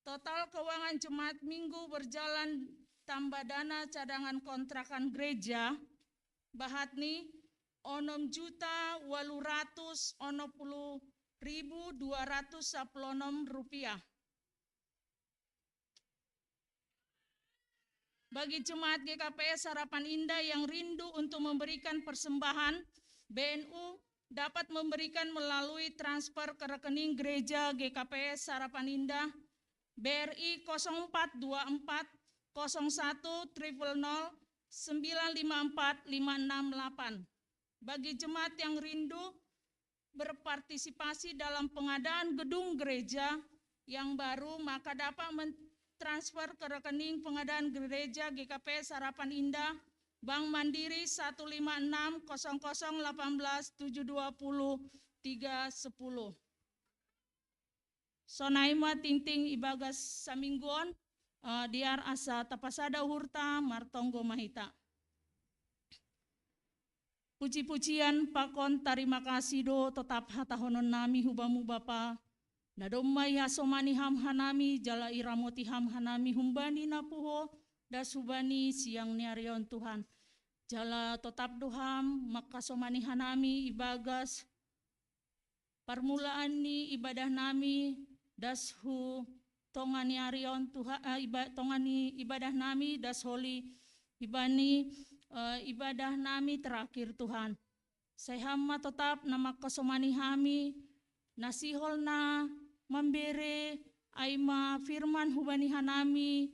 Total keuangan jemaat minggu berjalan tambah dana cadangan kontrakan gereja bahatni onom juta walu ratus onom puluh ribu dua ratus sapuluh onom rupiah. Bagi jemaat G K P S Harapan Indah yang rindu untuk memberikan persembahan, B N U dapat memberikan melalui transfer ke rekening gereja G K P S Harapan Indah, B R I kosong empat dua empat kosong satu triple nol sembilan lima empat lima enam delapan. Bagi jemaat yang rindu berpartisipasi dalam pengadaan gedung gereja yang baru, maka dapat mentransfer ke rekening pengadaan gereja G K P S Harapan Indah, Bank Mandiri satu lima enam kosong kosong delapan belas tujuh dua puluh tiga sepuluh. Sonai ma tingting ibagas samingguon, eh, diar asa tapasada uhurta martonggo ma hita. Puji-pujian pakon tarima kasih do totap hatahonon nami hu Bamu Bapa, na domma ihasomani Ham hanami, jala iramoti Ham hanami humbani na puho das hubani siang ni ari on Tuhan. Jala totap do Ham mangkasomani hanami ibagas parmulaan ni ibadah nami das hu tonga ni ari on Tuha, eh, iba, tonga ni ibadah nami das holi ibani, eh, ibadah nami terakhir Tuhan. Sai Ham ma totap na mangkasomani hami, na sihol na mambere ai ma firman hubani hanami,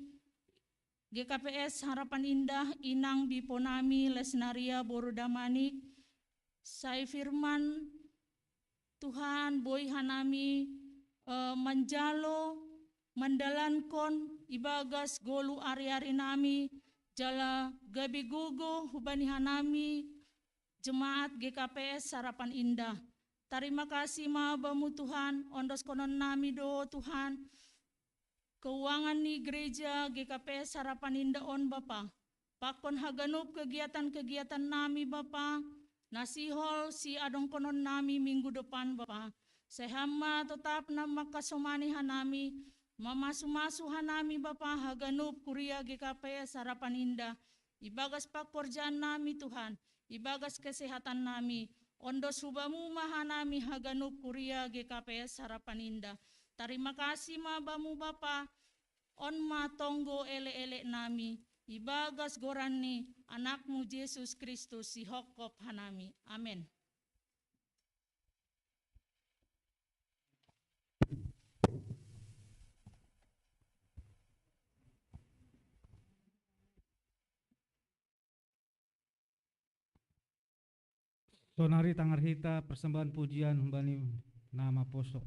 G K P S Harapan Indah, inang biponami Lesnaria boru Damanik, sai firman Tuhan boi hanami, eh, manjalo, mandalankon ibagas golu ari-ari nami, jala gabe gogo hubani hanami jemaat G K P S Harapan Indah. Tarima kasih ma Bamu Tuhan, ondoskonon nami do Tuhan, keuangan ni gereja G K P S Harapan Indah on Bapa. Pakon haganup kegiatan-kegiatan nami Bapa, na sihol siadongkonon nami minggu depan Bapa. Sai Ham ma totap na mangkasomani hanami, mamasu-masu hanami Bapa haganup kuria G K P S Harapan Indah, ibagas pangkorjaan nami Tuhan, ibagas kesehatan nami, ondos hu Bamu ma hanami haganup kuria G K P S Harapan Indah. Tarima kasih ma Bamu Bapa, on ma tonggo elek-elek nami, ibagas goran ni Anak-Mu Jesus Kristus sihophop hanami. Amen. Sonari tangar hita persembahan pujian humbani na maposo.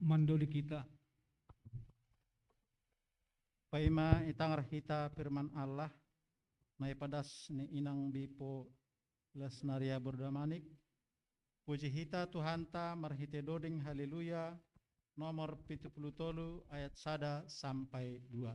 Mandoli kita. Paima itangar hita firman Allah, nai padas ni inang bipo Lesnaria Bordamanik, puji hita Tuhanta marhite doding haleluya, nomor pitu puluh tolu ayat sada sampai dua.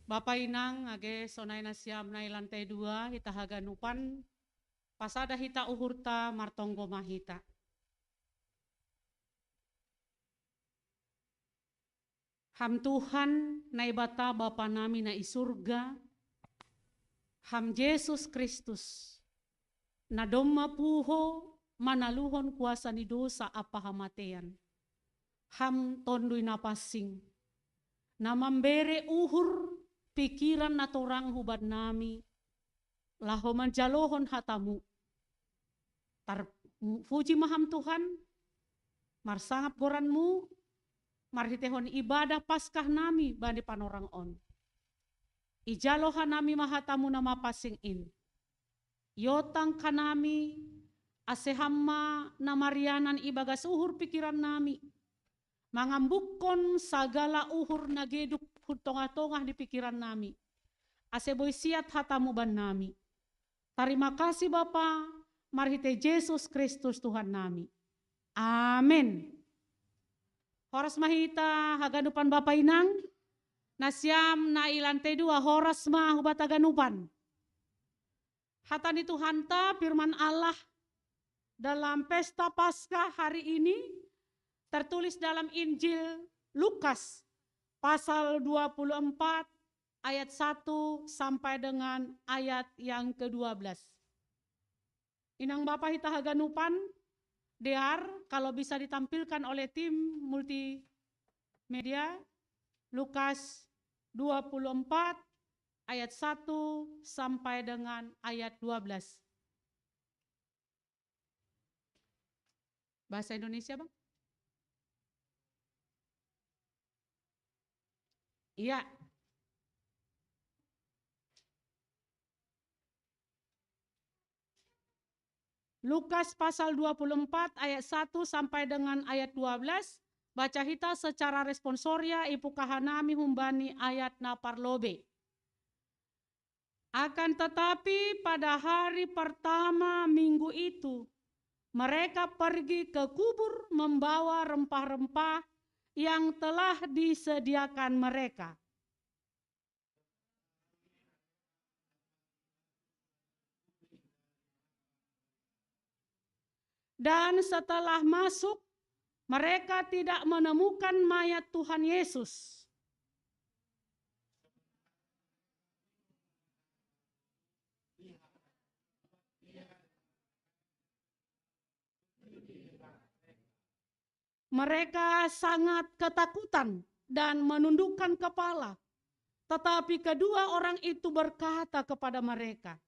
Bapa inang, age sonai na siam nai lantai dua, hita haganupan, pasada hita uhurta, martonggo ma hita. Ham Tuhan, Naibata Bapa nami na i surga, Ham Jesus Kristus, na domma puho manaluhon kuasa ni dosa ampa hamatean. Ham Tonduy Napansing, na mambere uhur pikiran na torang hubannami, laho manjalohon hatamu. Tar-, puji ma Ham Tuhan, marsangap goranmu, marhitehon ibadah Paskah nami bani panorang on. Ijalo hanami ma hatamu na mapansing in. Iotang hanami, ase Ham ma na marianan ibagas uhur pikiran nami, mangambukkon sagala uhur na geduk hun tongah-tongah ni pikiran nami, ase boi siat hatamu bannami. Tarima kasih Bapa, marhite Jesus Kristus Tuhan nami. Amen. Horas ma hita haganupan Bapa inang, na siam na i lantai dua, horas ma hubata haganupan. Hata ni Tuhanta, firman Allah dalam pesta Paskah hari ini tertulis dalam Injil Lukas pasal dua puluh empat ayat satu sampai dengan ayat yang kedua belas. Inang Bapa hita haganupan, dear, kalau bisa ditampilkan oleh tim multimedia, Lukas dua puluh empat ayat satu sampai dengan ayat dua belas. Bahasa Indonesia, Bang? Iya. Lukas pasal dua puluh empat ayat satu sampai dengan ayat dua belas, baca hita secara responsoria, ipukaha nami humbani ayat na parlobei. Akan tetapi pada hari pertama minggu itu, mereka pergi ke kubur membawa rempah-rempah yang telah disediakan mereka. Dan setelah masuk, mereka tidak menemukan mayat Tuhan Yesus. Mereka sangat ketakutan dan menundukkan kepala. Tetapi kedua orang itu berkata kepada mereka,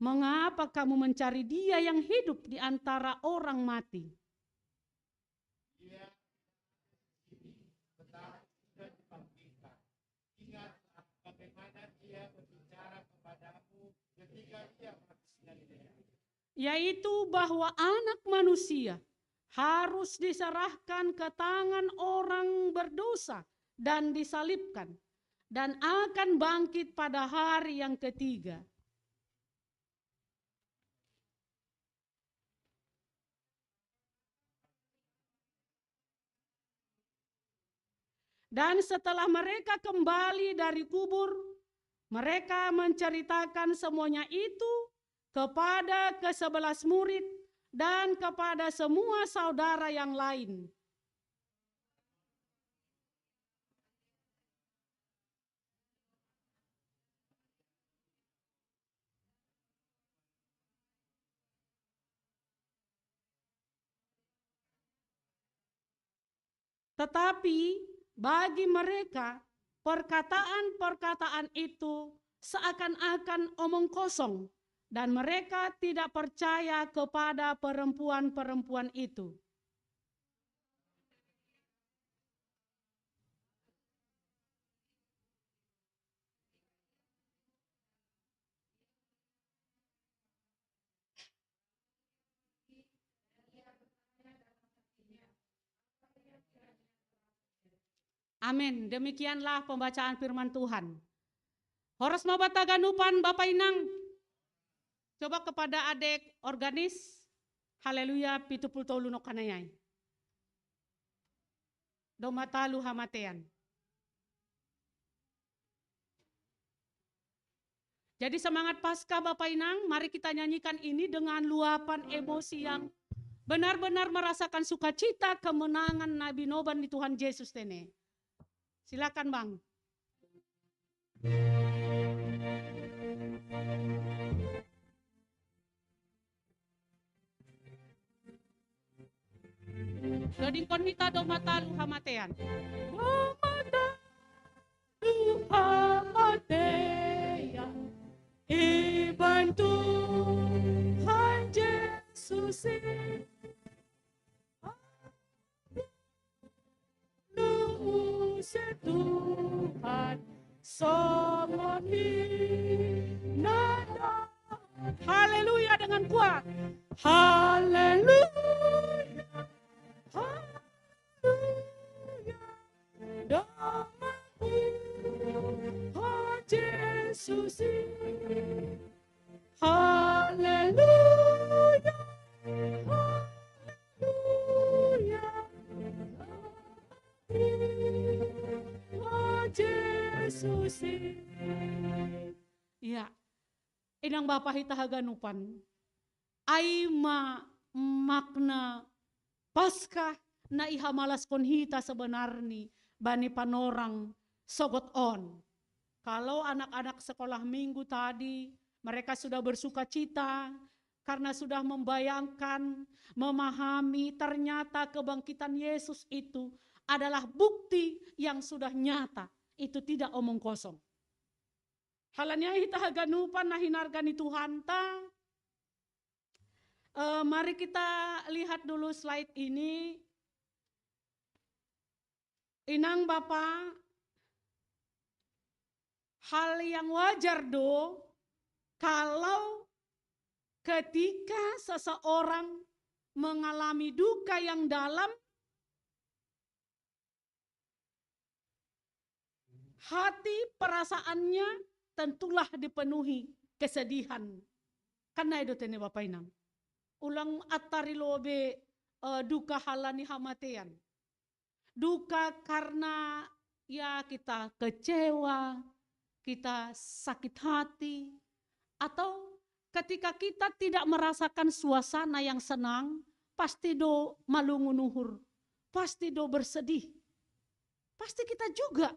"Mengapa kamu mencari Dia yang hidup di antara orang mati? Ingatlah bagaimana Dia berbicara kepadamu ketika Dia masih di Galilea." Yaitu bahwa Anak Manusia harus diserahkan ke tangan orang berdosa dan disalibkan, dan akan bangkit pada hari yang ketiga. Dan setelah mereka kembali dari kubur, mereka menceritakan semuanya itu kepada kesebelas murid dan kepada semua saudara yang lain. Tetapi bagi mereka, perkataan-perkataan itu seakan-akan omong kosong, dan mereka tidak percaya kepada perempuan-perempuan itu. Amin. Demikianlah pembacaan firman Tuhan. Horas ma banta haganupan, Bapa Inang. Coba kepada adek organis, Haleluya pitu puluh tolu nongkanai ai. Domma talu hamatean. Jadi semangat Paskah Bapak Inang, mari kita nyanyikan ini dengan luapan emosi yang benar-benar merasakan sukacita kemenangan Nabi Noban di Tuhan Yesus tene. Silakan Bang. Dodingkon hita do matalu hamatean. Do matalu hamatean. Iban Tuhan Yesus. Luhur Tuhan songon hinana. Haleluya dengan kuat. Haleluya. Haleluya. Doaku, oh Yesus. Haleluya. Haleluya. Oh Yesus. Iya. Inang Bapa hita haganupan. Ai ma makna Paskah na ihamalaskon hita sebenarni bani panorang sogot on. Kalau anak-anak sekolah minggu tadi, mereka sudah bersuka cita karena sudah membayangkan, memahami ternyata kebangkitan Yesus itu adalah bukti yang sudah nyata. Itu tidak omong kosong. Halani ai hita haganupan na hinarga ni Tuhanta. Eh, mari kita lihat dulu slide ini. Inang Bapa, hal yang wajar do kalau ketika seseorang mengalami duka yang dalam, hati perasaannya tentulah dipenuhi kesedihan. Kan nai do tene Bapa Inang. Ulang attari lobe eh, duka halani hamatean. Duka karena ya kita kecewa, kita sakit hati, atau ketika kita tidak merasakan suasana yang senang, pasti do malungun uhur, pasti do bersedih. Pasti kita juga